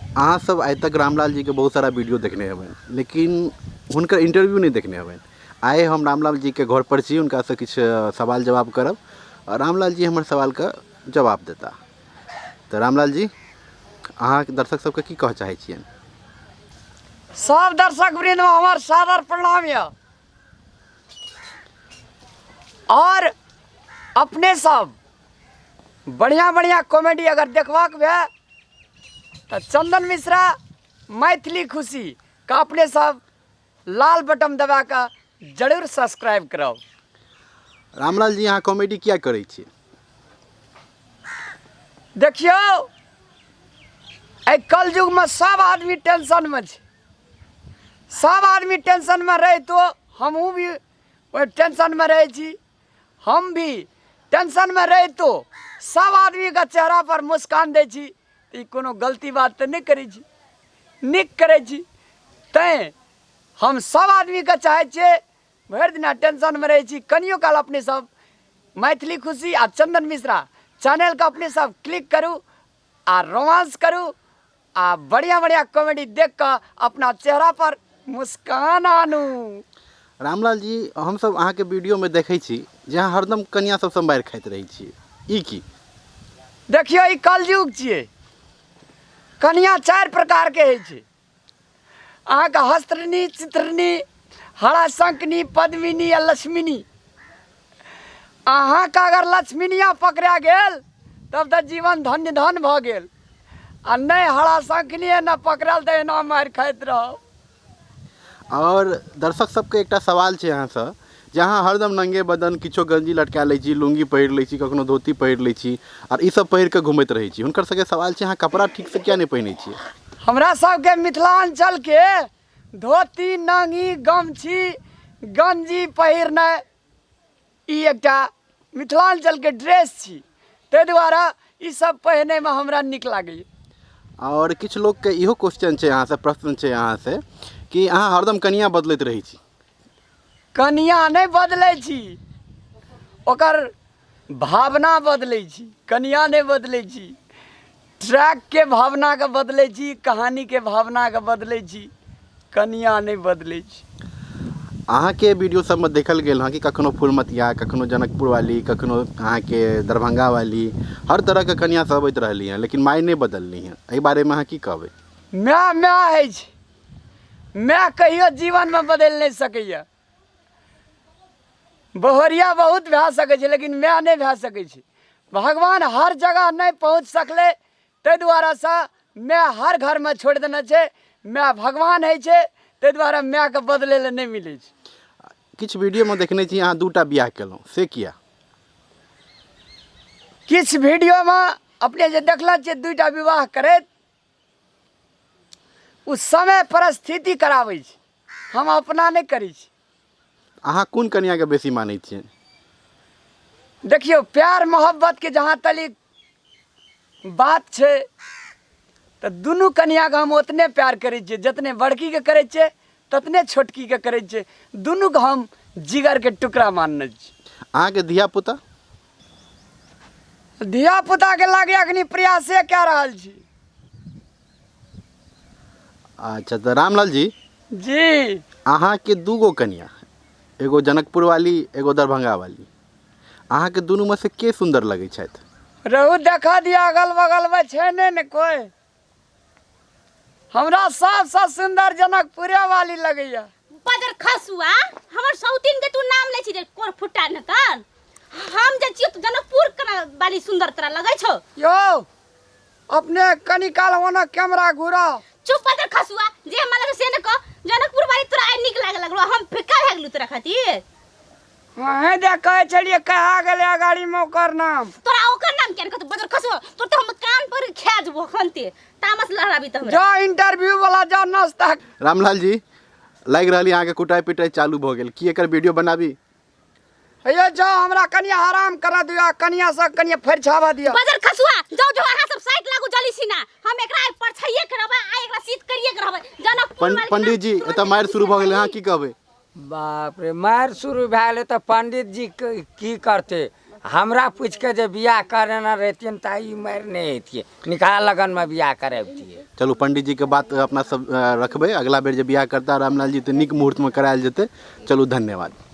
अहाँ सब आइ तक रामलाल जीके बहुत सारा वीडियो देखने हेबनि, लेकिन हुनकर इंटरव्यू नहि देखने हेबनि। आइ हम रामलाल जीके घर पर छी, हुनकासँ किछु सवाल जवाब करब आ रामलाल जी हमर सवालके जवाब देता। तऽ रामलाल जी, अहाँ दर्शक सबके की कहऽ चाहै छियनि? सब दर्शक वृंद में हमर सादर प्रणाम यऽ और अपने सब बढ़िया बढ़िया कॉमेडी अगर देखबाक भए तऽ चंदन मिश्रा मैथिली खुशी के अपने सब लाल बटन दबा कऽ जरूर सब्सक्राइब करब। रामलाल जी, अहाँ कॉमेडी किया करै छियै? देखियौ, एहि कलयुगमे सब आदमी टेंशनमे छै। सब आदमी टेंशनमे रहितो हमहूँ भी ओहि टेंशनमे रहै छी। हम भी टेंशनमे रहितो सब आदमीके चेहरा पर मुस्कान दै छी, तऽ ई कोनो गलती बात तऽ नहि करै छी, नीक करै छी। तैँ हम सब आदमीके चाहै छियै, भरि दिना टेंशनमे रहै छी, कनियो काल अपने सब मैथिली खुशी आ चंदन मिश्रा चैनलके अपने सब क्लिक करू आ रोमांस करू आ बढ़िया बढ़िया कॉमेडी देख कऽ अपना चेहरा पर मुस्कान आनू। रामलाल जी, हमसब अहाँके वीडियोमे देखै छी जे अहाँ हरदम कनिया सबसँ मारि खाइत रहै छी, ई की? देखियौ, ई कलयुग छियै। कनिया 4 प्रकारके होइ छै। अहाँके हस्त्रनी, चित्रनी, हराशंकनी, पद्मिनी आ लक्ष्मिनी। अहाँके अगर लक्ष्मिनिया पकड़ा गेल तब तऽ जीवन धन्य धन भऽ गेल, आ नहि हराशंकनी ने पकड़ल तऽ एना मारि खाइत रहब। और दर्शक सबके एकटा सवाल छै अहाँसँ जे अहाँ हरदम नंगे बदन किछो गंजी लटका लै छी, लुंगी पहिर लै छी, कखनो धोती पहिर लै छी और ई सब पहिर कऽ घुमैत रहै छी। हुनकर सबके सवाल छै, अहाँ कपड़ा ठीकसँ किया नहि पहिनै छियै? हमरा सबके मिथिलाञ्चलके धोती, नंगी, गमछी, गंजी पहिरनाइ ई एकटा मिथिलाञ्चलके ड्रेस छी, ताहि दुआरे ई सब पहिरैमे हमरा नीक लागैए। आओर किछु लोकके इहो क्वेश्चन छै अहाँसँ, प्रश्न छै अहाँसँ कि अहाँ हरदम कनिया बदलैत रहै छी? कनिया नहि बदलै छी, ओकर भावना बदलै छी, कनिया नहि बदलै छी। ट्रैकके भावनाके बदलै छी, कहानीके भावनाके बदलै छी, कनिया नहि बदलै छी। अहाँके वीडियो सबमे देखल गेल हँ कि कखनो फूलमतिया, कखनो जनकपुर वाली, कखनो अहाँके दरभंगा वाली, हर तरहके कनिया सब अबैत रहली हँ, लेकिन माय नहि बदलली हँ। एहि बारेमे अहाँ की कहबै? माय माय होइ छै, माय कहियो जीवनमे बदलि नहि सकैए। बहरिया बहुत भए सकै छै लेकिन माय नहि भए सकै छै। भगवान हर जगह नहि पहुँच सकलै, ताहि दुआरेसँ माय हर घरमे छोड़ि देने छै। माय भगवान होइ छै, ताहि दुआरे मायके बदलै लए नहि मिलै छै। किछु वीडियोमे देखने छी अहाँ 2टा बियाह केलहुँ, से किया? किछु वीडियोमे अपने जे देखले छियै 2टा विवाह करैत, ओ समय परिस्थिति कराबै छै, हम अपना नहि करै छी। अहाँ कोन कनियाके बेसी मानै छियै? देखियौ, प्यार मोहब्बतके जहाँ तलिक बात छै तऽ दुनू कनियाके हम ओतने प्यार करै छियै, जतने बड़कीके करै छियै ततने छोटकीके करै छियै। दुनूके हम जिगरके टुकड़ा मानने छी। अहाँके धियापुता? धियापुताके लागे अखनी प्रयासे कए रहल छी। अच्छा, तऽ रामलाल जी जी, अहाँके 2 गो कनिया, एगो जनकपुर वाली, एगो दरभंगा वाली, अहाँके दुनूमे से के सुन्दर लगै छथि? रहू, देखा दिया, अगल बगलमे छै नहि ने कोइ। हमरा सबसँ सुन्दर जनकपुरे वाली लगैया। बजर खसुआ, हमर सौतीन के तू नाम लै छी रे कोर फुटा न तर। हम जे छियो तऽ जनकपुर के वाली सुन्दर तोरा लगै छौ। यौ अपने कनी काल ओना कैमरा घुरा। चुप बजर खसुआ, जे हमरा लगे से न कह। जनकपुर वाली तोरा आइ नीक लागे लगलो, हम फिक्का भए गेलू तोरा खातिर। अहें दे कहै छलियै कहा गेलै अगाड़ी में ओकर नाम। तोरा ओकर नाम किया कहतौ बजर खसुआ, तोर तऽ हम कान पर खा जेबो अखन ते तामस लहराबी तऽ हमरा। जा इंटरव्यू वाला जा नाश्ता। रामलाल जी, लागि रहल अहाँके कुटाइ पिटाइ चालू भऽ गेल, की एकर वीडियो बनाबी? हे जाओ, हमरा कनिया आराम करा दियो, कनिया से कनिया फरिछावा दियो। बजर खसुआ, जाओ जाओ, अहाँ सब साइड लागू जली सीना, हम एकरा आइ परछाइए के रहबै, आइ एकरा शीत करिए के रहबै। जनकपुर वाली पंडित जी, एतऽ मारि शुरू भऽ गेलै, अहाँ की कहबै? बाप रे, मारि शुरू भए गेलै तऽ पंडित जी की करतै? हमरा पूछि के जे बियाह करेने रहितियन तऽ ई मारि नहि होइतियै, निकाह लगनमे बियाह करबितियै। चलू पंडित जी के बात अपना सब रखबै, अगला बेर जे बियाह करता रामलाल जी तऽ नीक मुहूर्तमे करायल जेतै। चलू धन्यवाद।